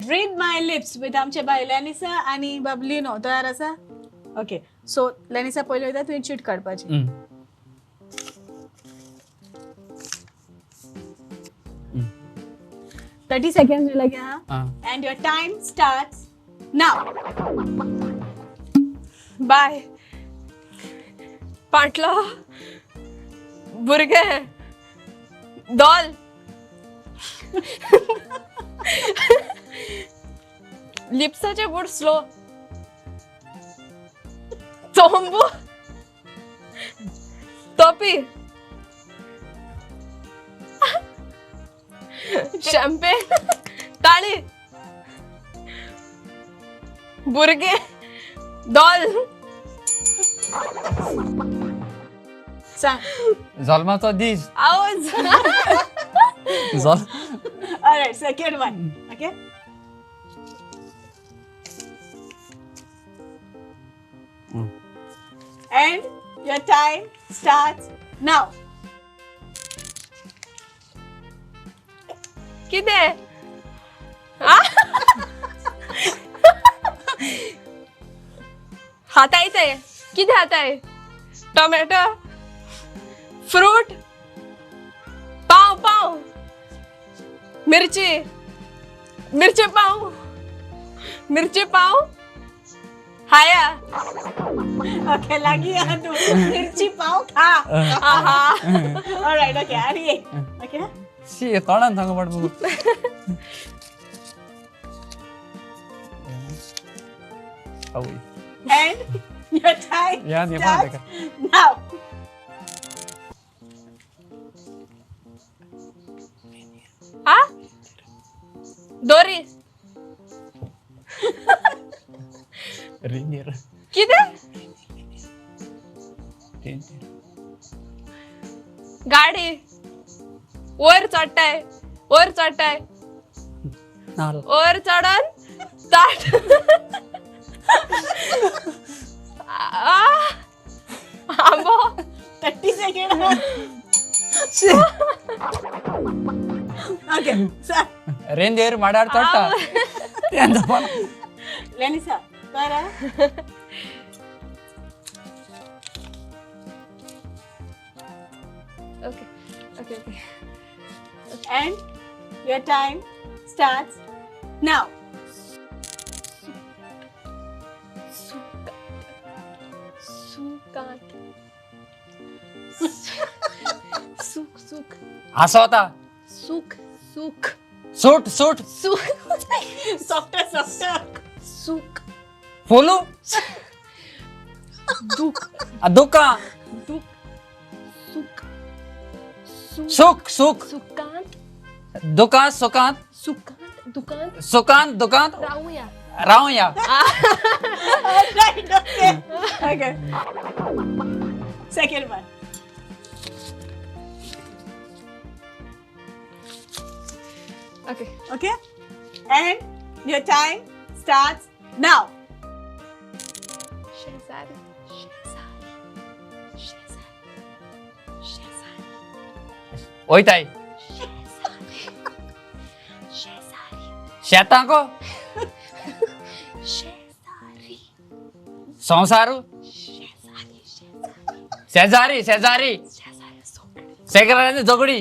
Read my lips with आमचे बाय लेनिसा आनी बाबलिनो. तयार आसा? ओके, सो लेनिसा पयलीं वयता, तुवें चीट काडपाची. 30 सेकंड लगे. हा, and your time starts now. बाय, पाटलो, भुरगें, दोल, लिप्साचे बूट, स्लो, चोंबू, तोपी, शॅम्पेन, ताळी, भुरगें, दोल. सांग. जल्माचो दीस. आवाज. जल Alright, second one. Okay. And your time starts now. कितें आ? हाताय ते कितें हाताय? टोमॅटो, फ्रूट, पाव, पाव, मिरची, मिरची पाव, मिरची पाव हाया. Okay, लागी आहा तूं. मिरची पाव खा. आहा. Alright, okay. आणि एक. Okay. शी, तोंडान सांगू पड बघू. आवय. And your time या, ये पण starts का? now. हा, दोरी. रेंदेर. कितें? रेंदेर. गाडी, वयर चडटाय, वयर चडटाय. नाल. वयर चडन ताट आ, आंबो. 30 seconds. Okay, sir. रेंदेर माडार चडटा तेंचो पण. Lenisa, para. Okay okay okay. And your time starts now. Sukanta, सुख, सुख. हासवता. सुख, सुख. सूट, सूट. सुख. Softer, softer. सुख. फोलू. दुख. दुकां. दुख, सुख, सुख. सुख, सुख. सुकांत. दुकां, Sukanta. Sukanta, दुकांत. Sukanta, दुकांत. रावया. रावया. Alright, okay. Okay. Second one. Okay. Okay? And your time starts now. शेजारी, शेजारी, शेजारी, शेजारी. वयताय. शेजारी, शेजारी. शेतांको. शेजारी. संवसारू. शेजारी, शेजारी. शेजारी, शेजारी. शेजारी, सोकडी. शेजाऱ्यांची झगडी.